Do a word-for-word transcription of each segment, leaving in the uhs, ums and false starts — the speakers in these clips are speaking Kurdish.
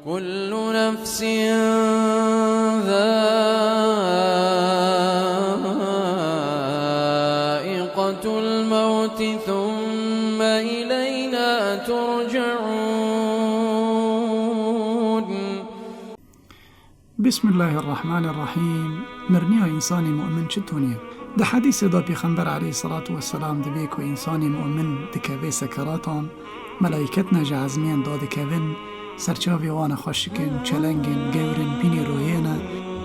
كل نفس ذائقة الموت ثم إلينا ترجعون. Bismillahirrahmanirrahîm. Mirniya însanê mu'min çi toniye? Di hedîsê de Pêxember aleyhisselatu vesselam dibê ku însanê mu'min dikeve sekeratan, melayket ne ji ezmên dadikevin, serçavê wan e xweşik in, çeleng in, gewr in, bînê royê ne,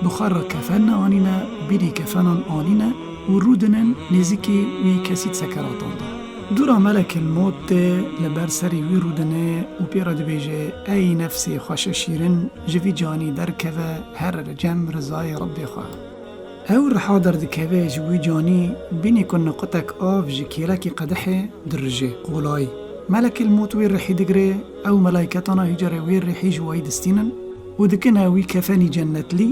bi xwe re kefen ne anîne, bînê kefenan anîne û rûdinin nêzîkî wî kesî di sekeratan de. Dûra melekil mot tê li ber serî wî rûdine û pê re dibêje, Ey nefsê xweşe şîrin, ji vî canî derkeve, here li cem rizayê Rebbê xwe. Ew riha derdikeve ji wî canî, bînî ku niqutek av ji kêlekî qedihê dirije, qolayî. Melekil mot wê rihî digire, ew melayketana hî carê wê rihî ji wayî distînin û dikine wî kefenî cennetlî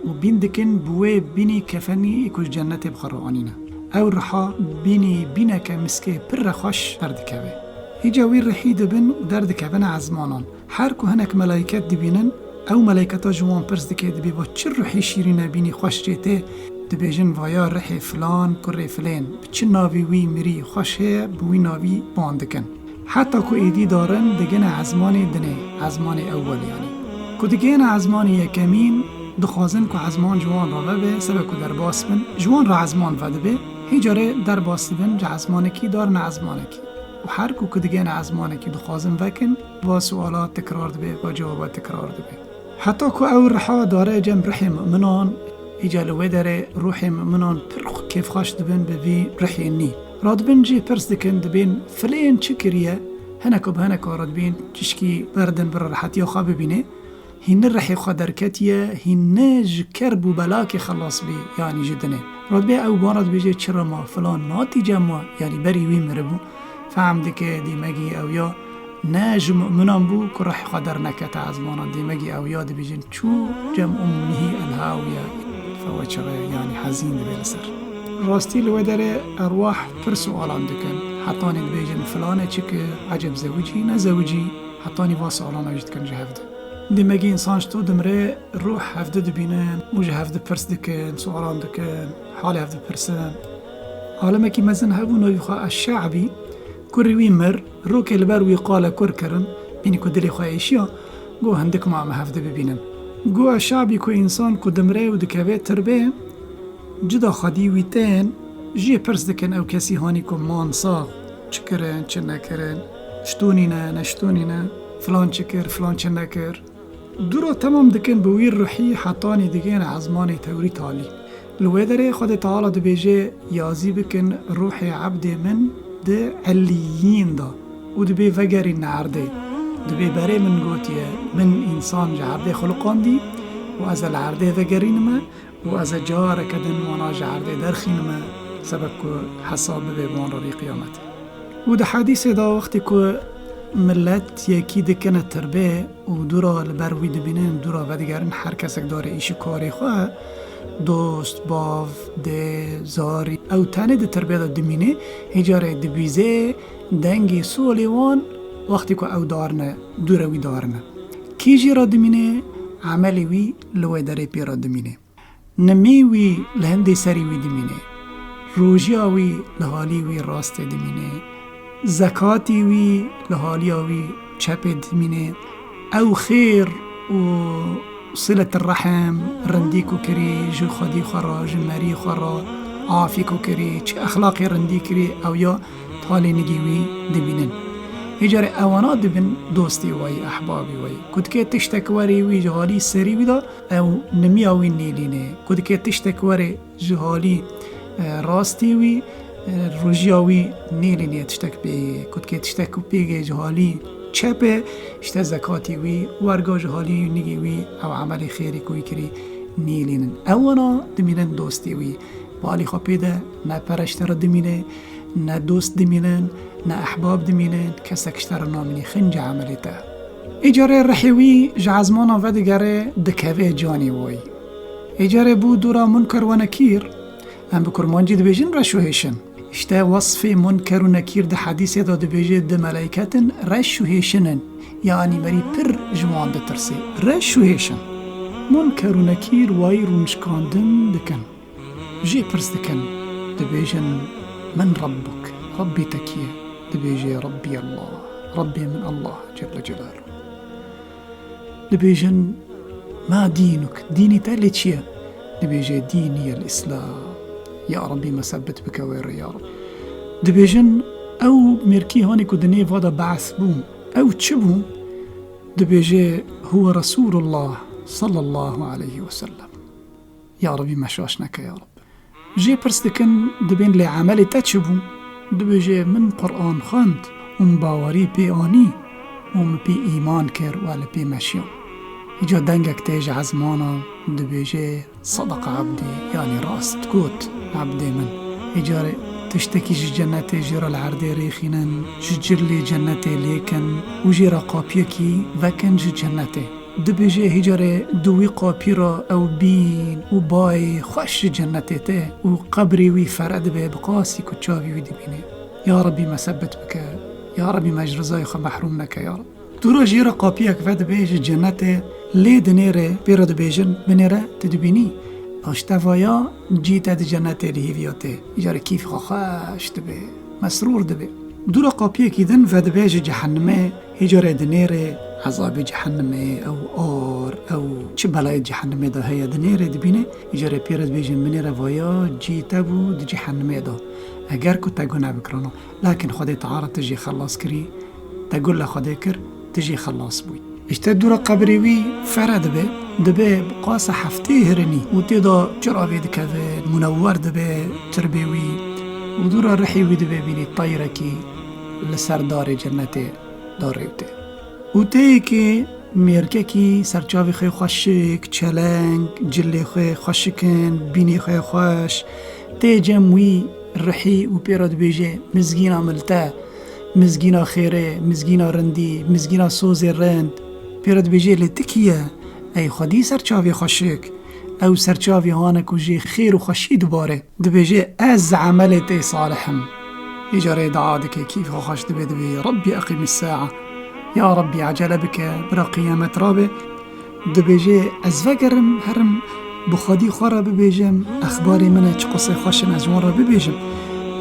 û bîn dikin bi wê bînî kefenî ku ji cennetê bi xwe re anîne. Ew riha bînî bîneke miskê pir re xweş derdikeve. Hîca wî rihî dibin û derdikevine ezmanan. Her ku hinek melayket dibînin, ew melayketa ji wan pirs dike, dibê, va çi ruhî şîrîn e bînî xweş jê tê? Dibêjin, va ya rihê filan, kurê filên, bi çi navî wî mirî xweş heye, bi wî navî wan dikin. Heta ku êdî darin digine ezmanê dinê, ezmanê ewwel yanî. Ku digihine ezmanê yekemîn, dixwazin ku ezman ji wan re vebe, sebe ku derbas bin, ji wan re ezman vedibe, hî carê derbas dibin ji ezmanekî darine ezmanekî. Û her ku ku digihine ezmanekî dixwazin vekin, va suala tekrar dibe, va cewaba tekrar dibe. Heta ku ew riha dare cem rihê mu'minan, îca li wê derê ruhê mu'minan pir kêfxweş dibin bi vî rihê nî. Radibin jê pirs dikin, dibên, filên çi kiriye? Hineka bi hineka radibên tişkî berdin vir rehetiya xwe bibîne. Hîn ne rihê xwe derketiye, hîn ne ji kerb û belakê xelas bî, yanî ji dinê. Radibê ew wan re dibêje, çira ma filan natî cem we, yanî berî wî miribû. Fehm dike, dîmegî ew ya ne ji mu'minan bû ku rihê xwe dernekete ezmanan, dîmegî ew ya dibêjin çû cem ummihî elhawiye, feweçire, yanî hezîn dibe li ser. Rastî li wê derê erwah pir sualan dikin. Hetanî dibêjin filane çi kir, eceb zewicî, nezewicî, hetanî va sualana jî dikin ji hev de. Dîmegî însan ji to dimire, ruh hevdi dibînin û ji hevdi pirs dikin, sualan dikin, halê hevdi pirsin. Alimekî mezin hebû navî xwe Eşşe'bî, kurê wî mir, rokê li ber wî qale kur kirin, bînî ku dilê xwe êşiya, got, hindik ma em hevdi bibînin. Got, Eşşe'bî ku însan ku dimire û dikeve tirbê, cida xwedî wî tên, jê pirs dikin ew kesî hanî ku man sax, çi kirin, çi nekirin, ştonîne, neştonîne, filan çi kir, filan çi nekir. Dûra temam dikin bi wî ruhî hetanî digihine ezmanê tewrî talî. Li wê derê Xwedê Teala dibêje, yazî bikin ruhê ebdê min di eliyîn de û dibê vegerîne erdê. Dibê berê min gotiye, min însan ji erdê xuliqandî û ez ê li erdê vegerînime û ez ê careke din wana ji erdê derxînime, sebeb ku hesab bibe bi wan re rê qiyametê. Û di hedîsê de wextê ku milet yekî dikine tirbê û dûra li ber wî dimînin, dûra vedigerin, her kesek darê îş û karê xwe, dost, bav, dê, zarî, ew tenê di tirbê de dimîne, hê carê dibîzê dengê solê wan wextê ku ew darine, dûre wî darine. Kî jê re dimîne, emelê wî li wê derê pê re dimîne. Nimî wî li hindê serî wî dimîne. Rojiya wî li halî wî rastê dimîne. Zekatî wî li haliya wî çepê dimîne. Ew xêr û silet rehim, rindî ku kirî, ji xwedî xwe re, ji merî xwe re, afî ku kirî, çi exlaqê rindî kirî, ew ya talê nigî wî dimînin. Hê carê ewana dibin dostê wayî, ehbabî wayî. Ku dike tiştek werê wî ji halî serî wî de, ew nimiya wî nêlîne. Ku dike tiştek werê ji halî, e, rastî wî, e, rojiya wî nêlîne tiştek pêgê. Ku dike tiştek pêgê ji halî çepê, işte zekatî wî, werga ji halî nigê wî, ew emelê xêrî ku wî kirî nêlînin. Ewana dimînin dostê wî. Balî xwe pê de ne pereştera dimîne, ne dost dimînin, ne ehbab dimînin, kesek ji te re namînî xinca emelê te. Ê carê rihê wî ji ezmana vedigere dikeve canê wî. Ê carê bû dûra Munker we Nekîr, em bi kurmancî dibêjin reş û hêşin. Îşte wesfê Munker û Nekîr di hedîsê de dibêje, di meleyket in reş û hêşin in. Yanî merî pir ji wan ditirsê. Reş û hêşin. Munker û Nekîr wayî rûnişkandin dikin. Jê pirs dikin. Dibêjin, "Men Rabbuk?" Rabbê te kî ye? Dibêje, "Rabbi Allah." Rabbê min Allah Celle Celaluhu. Dibêjin, "Ma dînuk? Dînî te lê çi ye?" Dibêje, "Dînî el Îslam." Ya Rabbî, me sebit bike wê rê, ya Rabbî. Dibêjin, "Ew mêrkî hanî ku di nêva de behs bû, ew çi bû?" Dibêje, "Huwe Resûlullah sallallahu aleyhi ve sellem." Ya Rabbî, me şaş neke, ya Rabbî. Jê pirs dikin, dibên, "Lê emelê te çi bû?" Dibêje, "Min Quran xwend û min bawerî pê anî û min pê îman kir û ez li pê meşiyam." Îca dengek tê ji ezmana, dibêje, "Sadaqa abdî", yanî rast got ebdê min. Îcarê tiştekî ji cennetê jê re li erdê rêxînin, ji cilê cennetê lêkin û jê re qapiyekî vekin ji cennetê. Dibêje, hîcarê di wî qapî re ew bîn û bayê xweş ji cennetê tê û qebrê wî fere dibe bi qasî ku çavî wî dibîne. Ya Rabbî, me sebit bike. Ya Rabbî, me ji rizayê xwe mehrûm neke, ya Rabbî. Dûra jê re qapiyek vedibe ji cennetê, lê dinêre, pê re dibêjin, "Binêre, tu dibînî?" Aşteva ya cî te di cennetê li hîviya tê. Îcarê kîf xwe xweş dibe, mesrûr dibe. Dûra qapiyekî din vedibe ji cehennemê, hîcarê dinêre ezabê cehennemê, ew ar, ew çi belayê cehennemê de heye dinêre dibîne, îcarê pê re dibêjin, "Binêre vaya cî te bû di cehennemê de. Eger ku te guneh bikirana, lakin Xwedê Teala tu jê xelas kirî, te gun li Xwedê kir, tu jê xelas bûyî." Îşte dûra qebrê wî fere dibe, dibe bi qasa heftê hirinî û tê de çiravê dikeve, munewwer dibe tirbê wî û dûra rihê wî dibe bînî teyrekî li ser darê cennetê darêwtê. Û tê yekê mêrkekî serçavê xwe xweşik, çeleng, cilê xwe xweşikin, bînê xwe xweş, tê cem wî rihî û pê re dibêje, "Mizgîna min li te, mizgîna xêrê, mizgîna rindî, mizgîna sozê rind." Pê re dibêje, "Lê tu kî ye? Ey xwedî serçavê xweşik." Ew serçavê hane ku jê xêr û xweşî dibare. Dibêje, "Ez emelê tê salih im." Îcarê dua dike, kîf xwe xweş dibe, dibê, "Rabbî eqîmis sa'a." Ya Rabbî, ecele bike, bira qiyamet rabe. Dibêje, "Ez vegerim, herim bi xwedî xwe re bibêjim, exbarê min e, çi qisê xweş in, ez wan re bibêjim."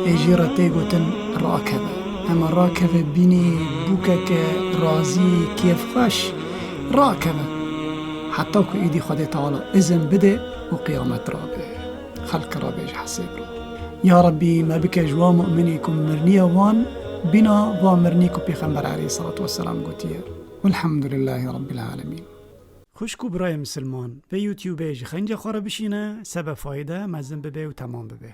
Ê jê re tê gotin, "Rakeve." Hema rakeve bînê bûkeke razî, kêfxweş. Rakeve. Heta ku êdî Xwedê Teala izin bide û qiyamet rabe. Xelk rabêje hesêb re. Ya Rabbî, me bike ji wan mu'minî ku mirniye wan, bîna van mirnî ku Pêxember aleyhissalatu vesselam gotiye. Welhamdulillahî Rabbil alemîn. Xwişk û birayê misilman, vê YouTubeê ji xencê xwe re bişîne, sebe fayde mezin bibe û temam bibe.